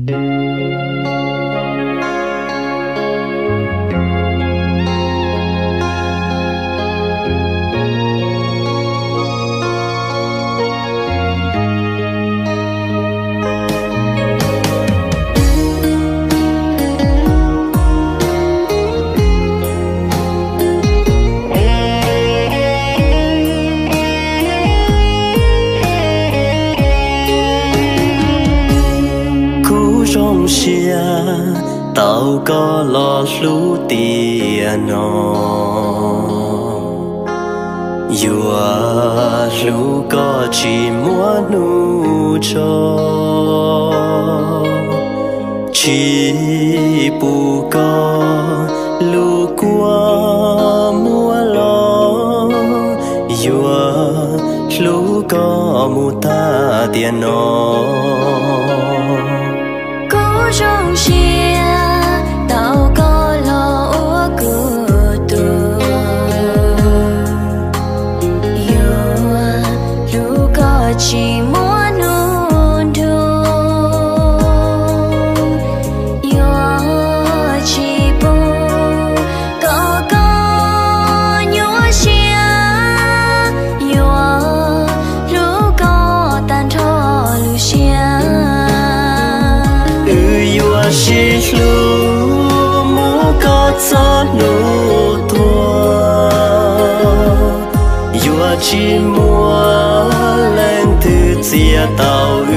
Kuv zoo siab tau koj los hlub tiam no, yuav hlub koj tsis muaj hnub tso, tsis pub koj lub kua muab los, yuav hlub koj mus tag tiam no. Kuv zoo siab tau koj los ua kuv tus, yuav hlub koj tsis muaj hnub nrug, yuav tsis pub kom koj nyuaj siab, yuav hlub koj tag nrho lub siab. Wb yuav sib hlub mus kom txog hnub tuag, yuav tsis muaj leej twg txiav tau wb,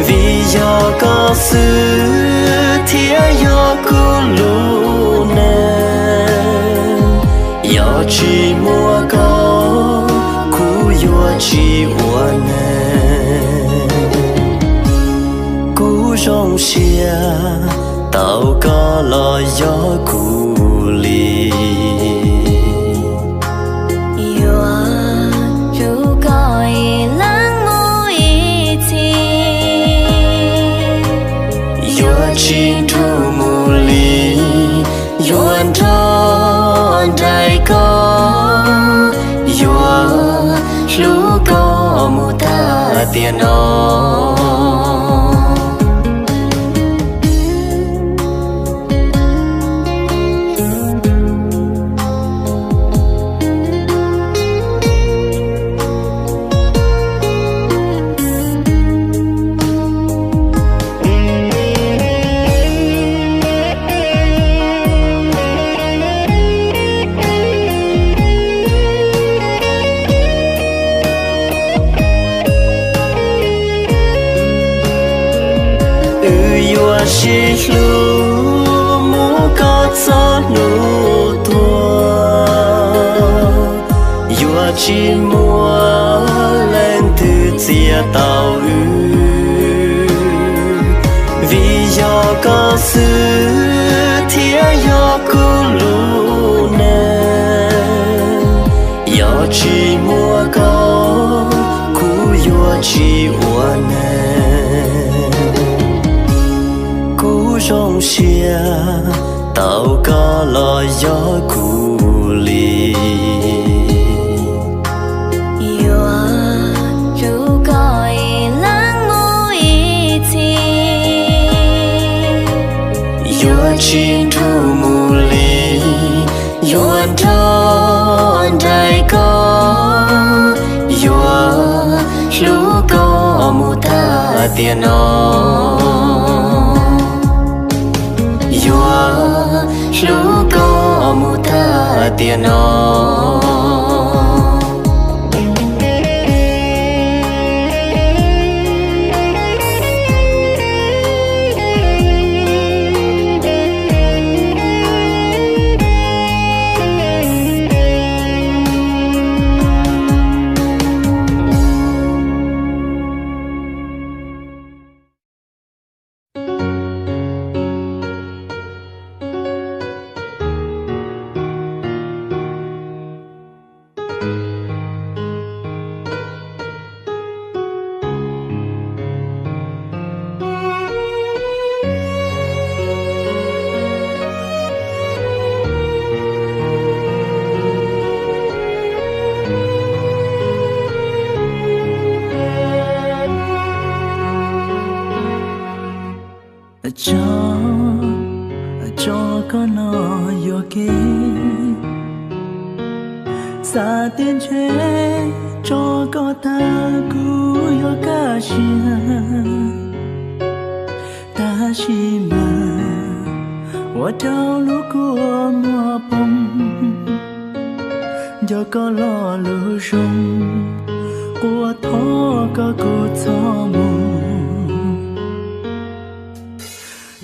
vim yog koj xwb thiaj yog kuv lub neej. Yog tsis muaj koj, kuv yuav tsis ua neeg. Kuv zoo siab tau koj los yog kuv li, yuav hlub koj ib leeg mus ib txhis, yuav tsis nrug mus li, yuav nrog nraim koj, yuav hlub koj mus tag tiam no. Wb yuav sib hlub mus kom txog hnub tuag, yuav tsis muaj leej twg txiav tau wb, vim yog koj xwb thiaj yog kuv lub neej. Yog tsis muaj koj, kuv yuav tsis ua neeg. Kuv zoo siab tau koj los yog kuv li, yuav hlub koj ib leeg mus ib txhis, yuav tsis nrug mus li, yuav nrog nraim koj, yuav hlub koj mus tag tiam no, yuav hlub koj mus tag tiam no. Tso, tso koj no yuam kev, xav tias ntshe tso koj tag kuv yuav kaj siab, tab sis mas ua rau lub kua muag poob, nco koj lo lus zoo, quaj thov koj kuv txhob mus.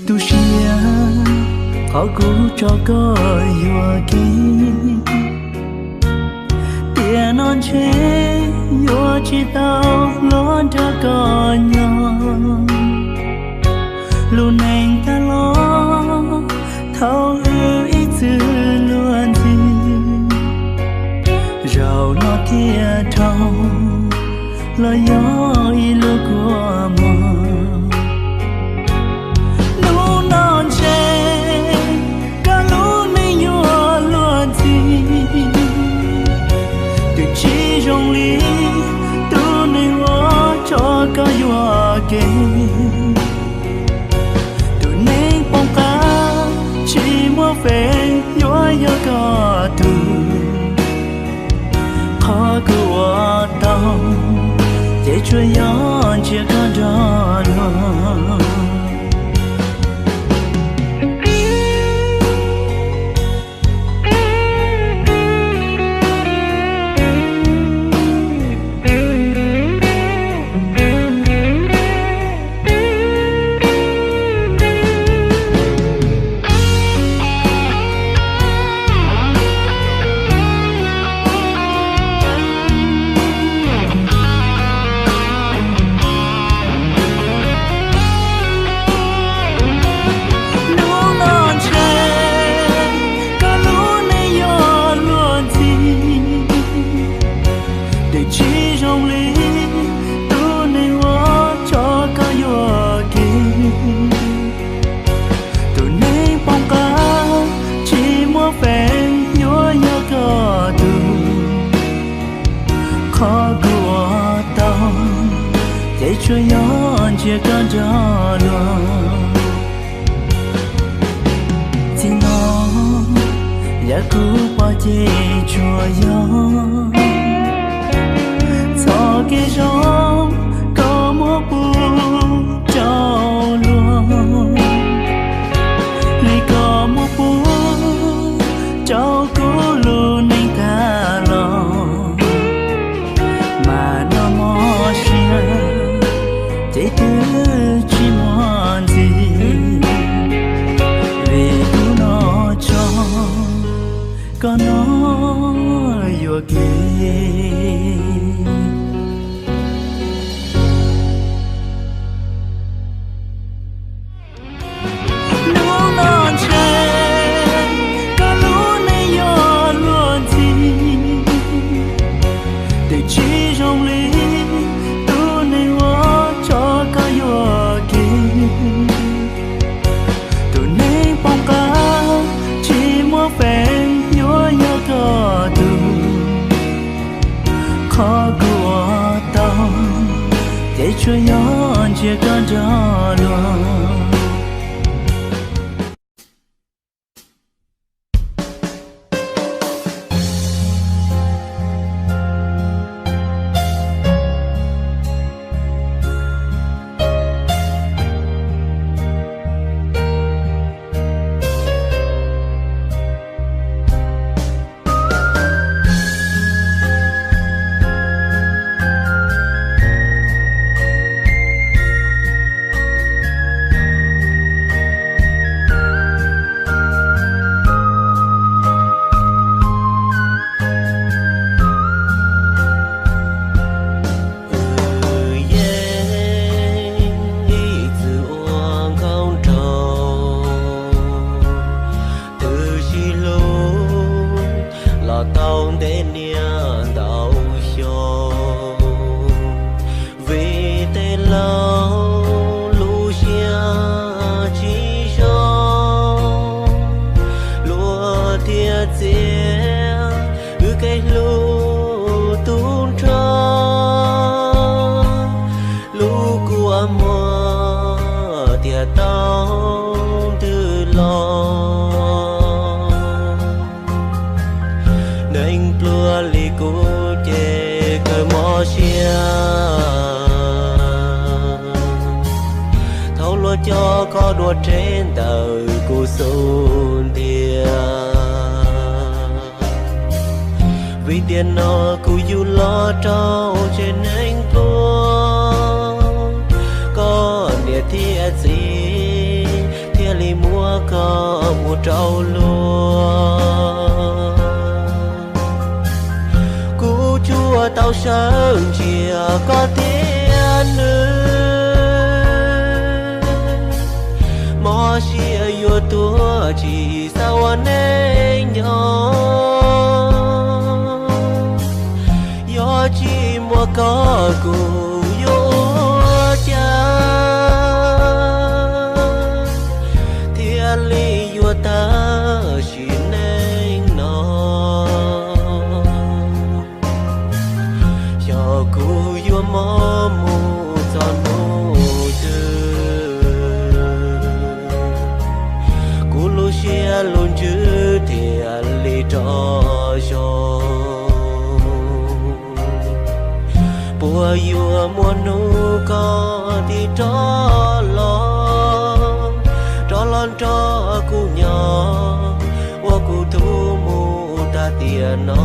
Tu siab qhov kuv tso koj yuam kev, tiam no ntshe yuav tsis tau los nrog koj nyob. Lub neej tag los thaum wb ib txwm luag ntxhi, zaum no thiaj dhau los yog ib lub kua muag. Hnub no ntshe koj lub neej yuav luag ntxhi, twb tsis zoo li tus neeg uas tso koj yuam kev. Tus neeg poob qab tsis muaj feem yuav yog koj tug. Qhov kuv ua tau ces tsuas yog ntsib koj nrog luag. Hnub no ntshe koj lub neej yuav luag ntxhi, twb tsis zoo li tus neeg uas tso koj yuam kev. Tus neeg poob qab tsis muaj feem yuav yog koj tug. Qhov kuv ua tau ces tsuas yog ntsib koj nrog luag. Txij no yav kuv pom ces tsuas yog txoj kev zoo koj muab pub rau luag, li koj muab pub rau kuv lub neej tag los. Mas noj mov siab ces twb tsis muaj ntxiv, vim kuv no tso koj no yuam kev. Hnub no ntshe koj lub neej yuav luag ntxhi, twb tsis zoo li tus neeg uas tso koj yuam kev. Tus neeg poob qab tsis muaj feem yuav yog koj tug. Qhov kuv ua tau ces tsuas yog ntsib koj nrog luag. Wb yeej ib txwm ua nkauj nraug, twb sib hlub los tau ntev niaj ntau xyoo. Vim tej laus lub siab tsis zoo, luag thiaj txiav wb kev hlub tub nrog. Lub kua muag tiag tau koj dua rhe ntawm kuv xub ntiag. Vim tiam no kuv yug los rau tsev neeg pluag, koj niam thiab txiv thiaj li muab koj ua rau luag. Kuv tsuas tau sawv ntsia koj thiab nws, mob siab yuav tuag tsis xav ua neej nyob. Yog tsis muaj koj kuv yuav ua cas thiaj li yuav tag sim neej no. Xyov kuv yuav mob mus txog hnub twg, kuv lub siab lub ntsws thiaj li rov zoo. Puas yuav muaj hnub koj thiaj rov los, rov los nrog kuv nyob, ua kuv tub mus tag tiam no.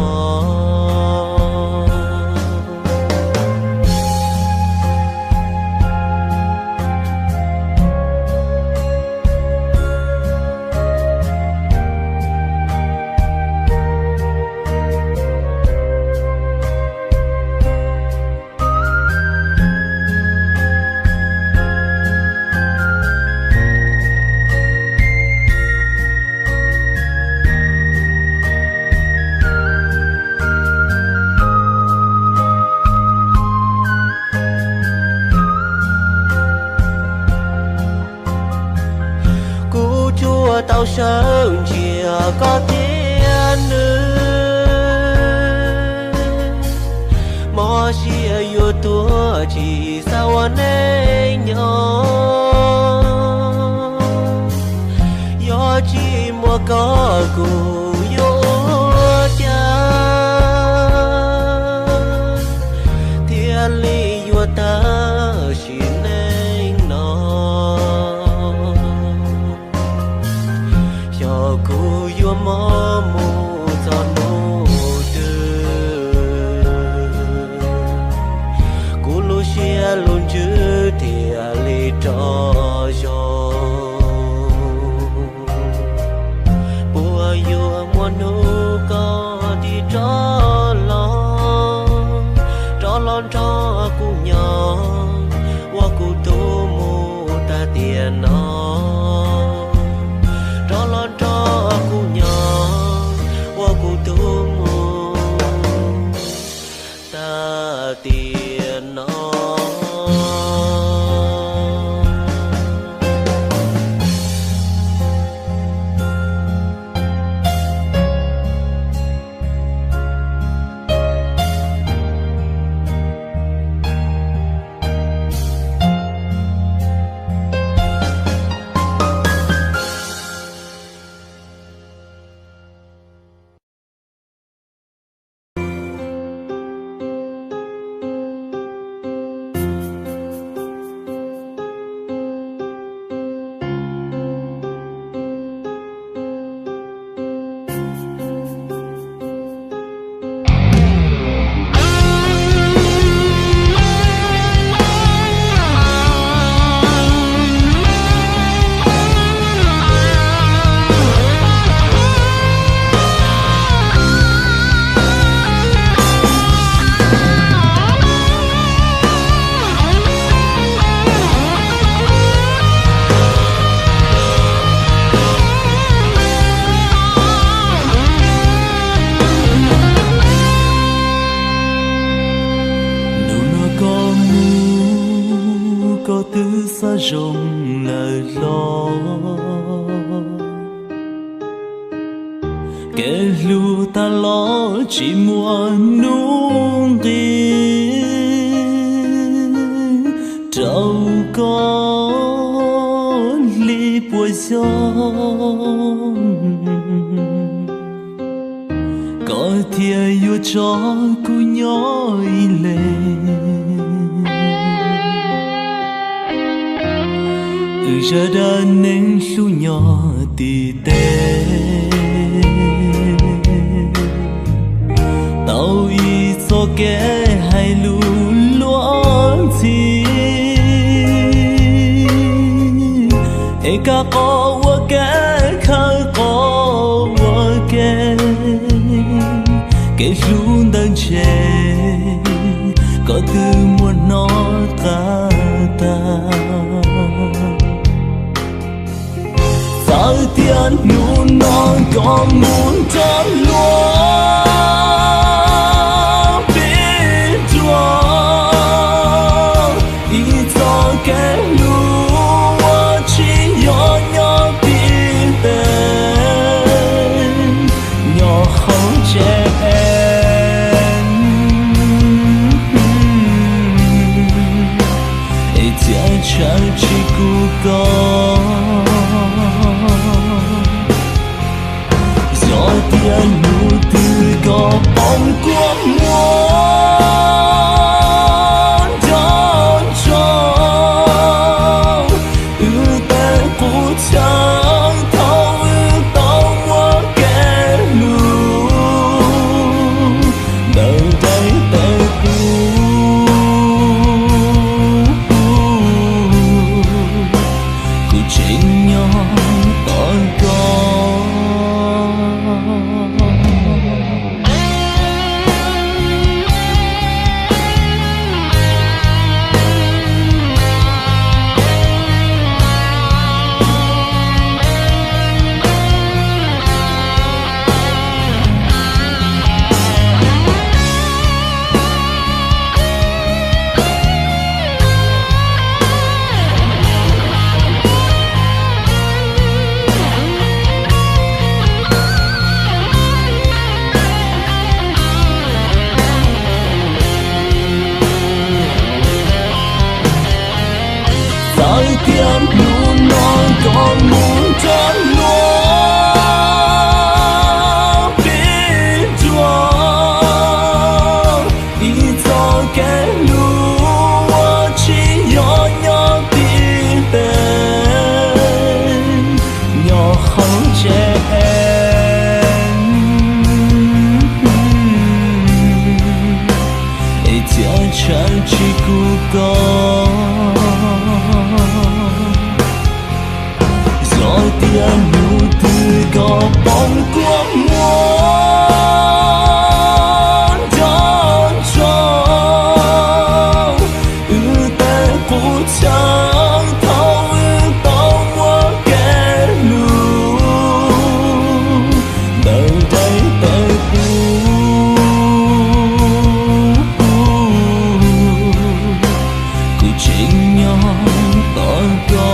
Kuv tsuas tau sawv ntsia koj thiab nws, mob siab yuav tuag tsis xav ua neej nyob. Yog tsis muaj koj kuv yuav ua cas thiaj li yuav tag sim neej no. Xyov kuv yuav mob mus txog hnub twg, kuv lub siab lub ntsws thiaj li rov zoo. Puas yuav muaj hnub koj thiaj rov los, rov los nrog kuv nyob, ua kuv tub mus tag tiam no. Rov los nrog kuv nyob, ua kuv tub mus tag tiam no. Hnub no koj mus, koj twb xav zoo lawm hlo. Kev hlub tag los tsis muaj hnub nqis rau koj li puas xyov koj thiaj yuav tso kuv nyob ib leeg. Zaj dab neeg hlub nyob tim teb, tau ib txoj kev hais lus luag ntxhi, es kaj qhov ua kev khawb qhov ua kev, kev hlub ntawd ntshe koj twb muab hnov qab tag. Txawm tias hnub no koj mus nrog luag pib dua, ib txoj kev hlub uas tsis yog nyob tim teb, nyob hauv tsev es thiaj tshawb tsis kub koj. Yog tias hnub twg koj poob kua muag nco ntsoov wb tej qub chaw thaum wb tau muaj kev hlub ntawm daim teb qub, kuv tseem nyob tos koj. Txawm tias hnub no koj mus nrog luag pib dua, ib txoj kev hlub uas tsis yog nyob tim teb, nyob hauv tsev es thiaj tshawb tsis kub koj. Yog tias hnub twg koj poob kua muag nco ntsoov wb tej qub chaw thaum wb tau muaj kev hlub ntawm daim teb qub, kuv tseem nyob tos koj.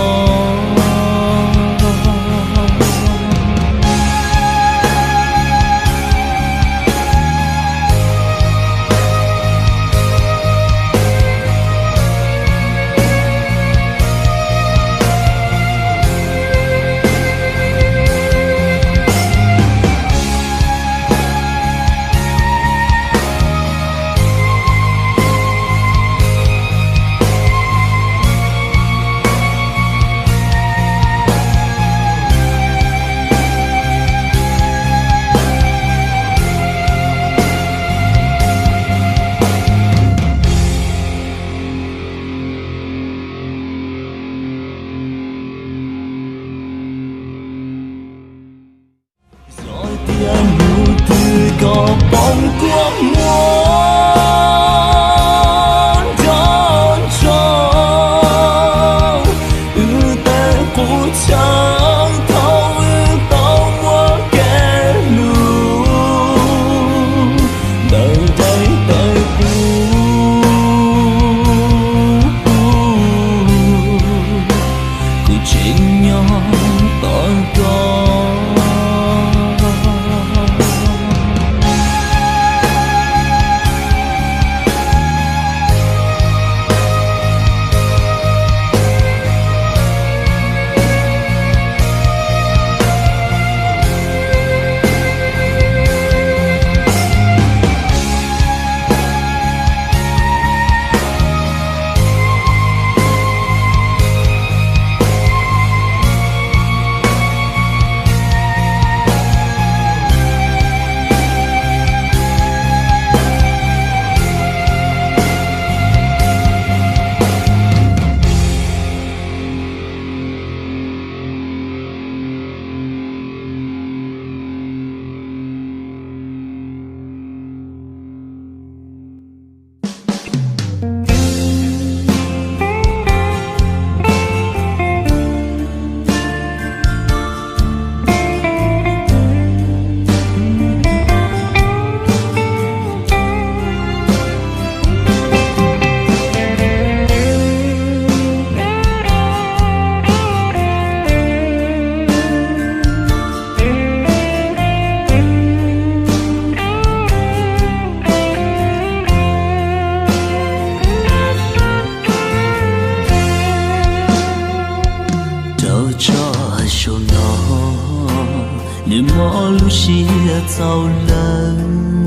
Koj lub siab txaus lawm,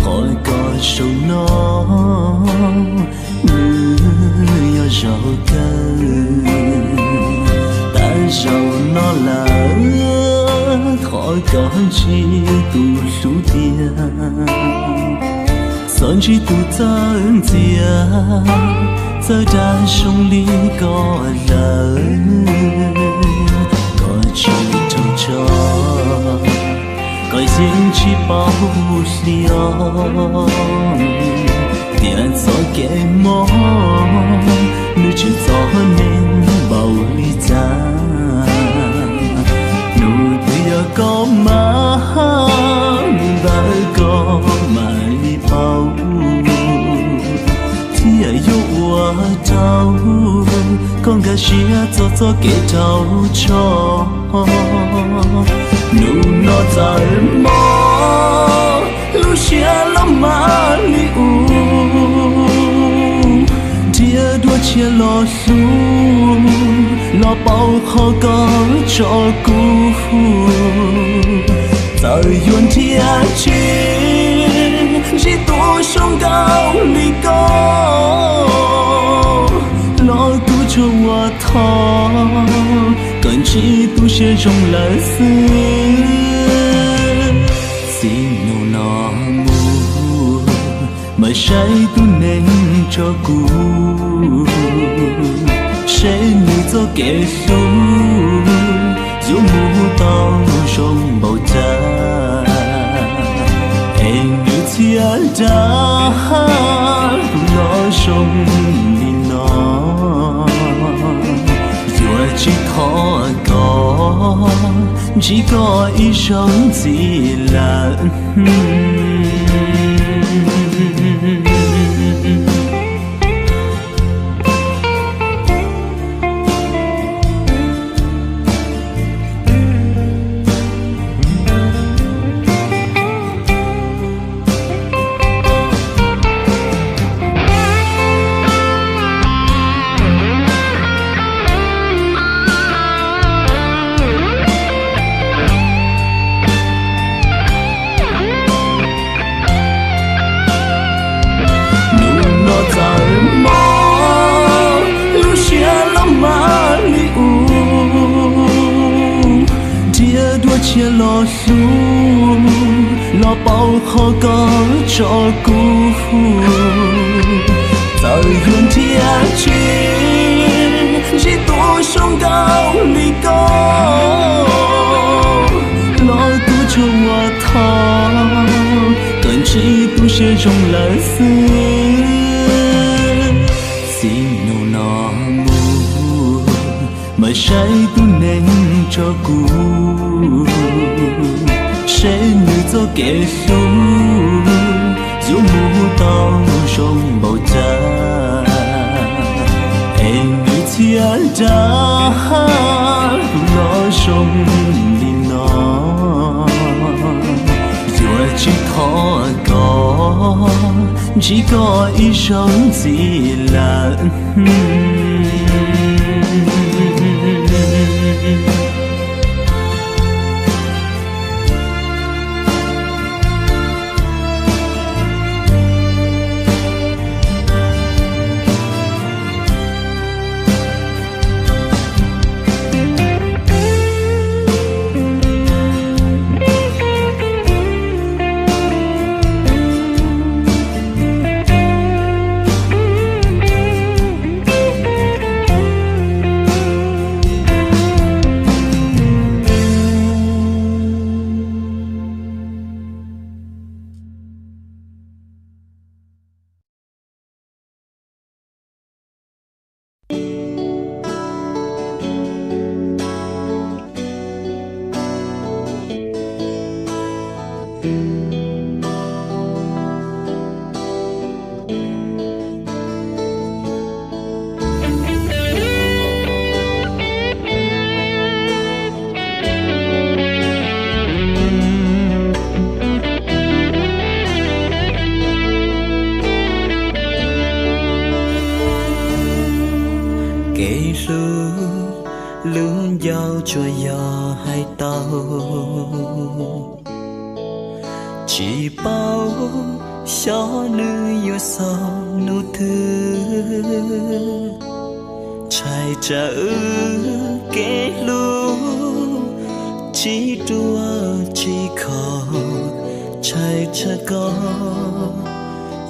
qhov koj saum no, nws yog zaum kawg. Tag zaum no lawm, thov koj ntsib tus hlub tiag, txhob ntsib tus txawj ntxias, txawj dag zoo li koj lawm. Koj tsis raug tso, koj yeej tsis paub hlias, tias txoj kev mob nws tsis txom neeg npaum li cas. Nws twb yog koj mas, nws ntawm koj mam li paub, thiaj yuav ua rau koj nkag siab txog txoj kev raug tso. Hnub no txawm mob, lub siab los mam li ua, nrhiav dua tshiab los hlub, los pauv qhov koj tso kuv. Txawm yuav nrhiav tsis ntsib tus zoo nkauj li koj, los kuv tsuas ua thov kom ntsib tus siab zoo lawm xwb. Txij hnub no mus, mas saib tus neeg tso kuv, seb nws txoj kev hlub yuav mus tau zoo npaum cas, es nws txhiaj dag los zoo li no. Yuav tsis thov koj ntsib koj ib zaug ntxiv lawm. Hnub no txawm mob, lub siab los mam li ua, nrhiav dua tshiab los hlub, los pauv qhov koj tso kuv. Txawm yuav nrhiav tsis ntsib tus zoo nkauj li koj, los kuv tsuas ua thov kom ntsib tus siab zoo lawm xwb. Txij hnub no mus, mas saib tus neeg tso kuv, seb nws txoj kev hlub yuav mus tau zoo npaum cas, es nws txhiaj dag los zoo li no. Yuav tsis thov koj ntsib koj ib zaug ntxiv lawm. Kev hlub Lub ncauj tsuas yog hais tau, tsis paub xyov nws yuav xaus hnub twg. Ntshai tsam wb kev hlub tsis ruaj tsis khov, ntshai tsam koj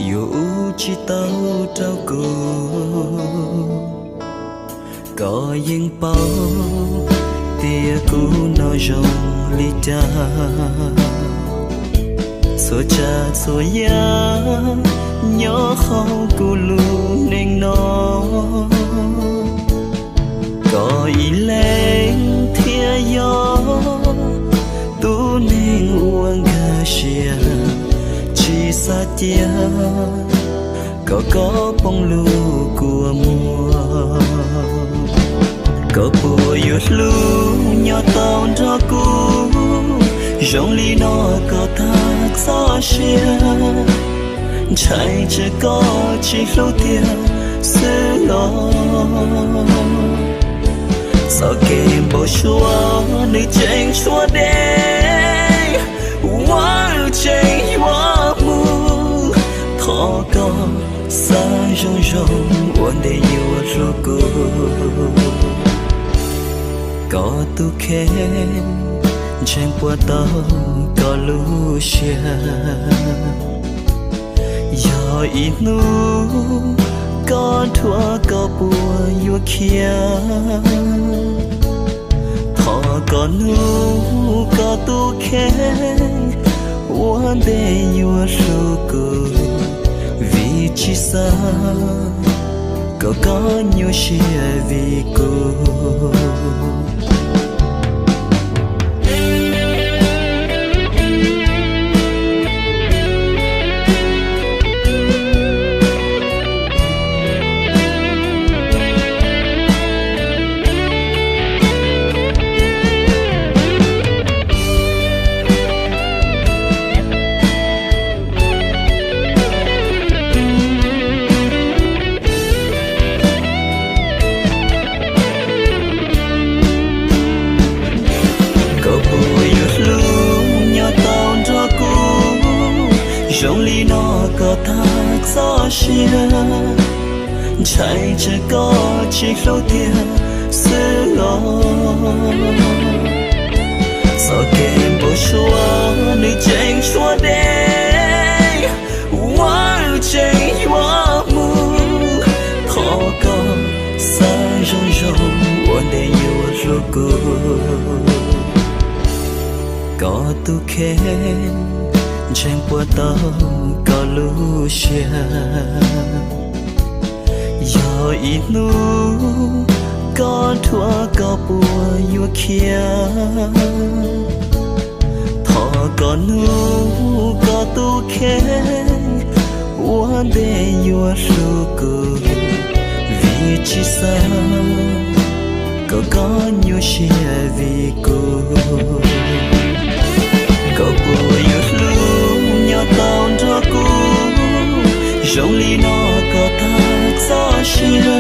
yuav ua tsis tau rau kuv. Koj yeej paub tias kuv no zoo li cas, txhua tsav txhua yam nyob hauv kuv lub neej no. Koj ib leeg thiaj yog tus neeg uas nkag siab, tsis xav cia kom koj poob lub kua muag. Koj puas yuav hlub nyob tau nrog kuv zoo li no kom tag txoj sia? Ntshai tsam koj tsis hlub tiag xwb los. Txoj kev npau suav nws tseem tshuav deb, ua wb tseem yuav mus. Thov koj xav zoo zoo ua ntej yuav hlub kuv. Koj tus kheej ntseeg puas tau koj lub siab? Yog ib hnub koj dhuav koj puas yuav khiav? Thov koj nug koj tus kheej ua ntej yuav hlub kuv, vim tsis xav kom koj nyuaj siab vim kuv. Koj puas yuav hlub nyob tau nrog kuv zoo li no kom tag txoj sia? Ntshai tsam koj tsis hlub tiag xwb los. Txoj kev npau suav nws tseem tshuav deb, ua wb tseem yuav mus. Thov koj xav zoo zoo ua ntej yuav hlub kuv. Koj tus kheej ntseeg puas tau koj lub siab? Yog ib hnub koj dhuav koj puas yuav khiav? Thov koj nug koj tus kheej ua ntej yuav hlub kuv, vim tsis xav kom koj nyuaj siab vim kuv. Koj puas yuav hlub nyob tau nrog kuv zoo li no kom tag txoj sia?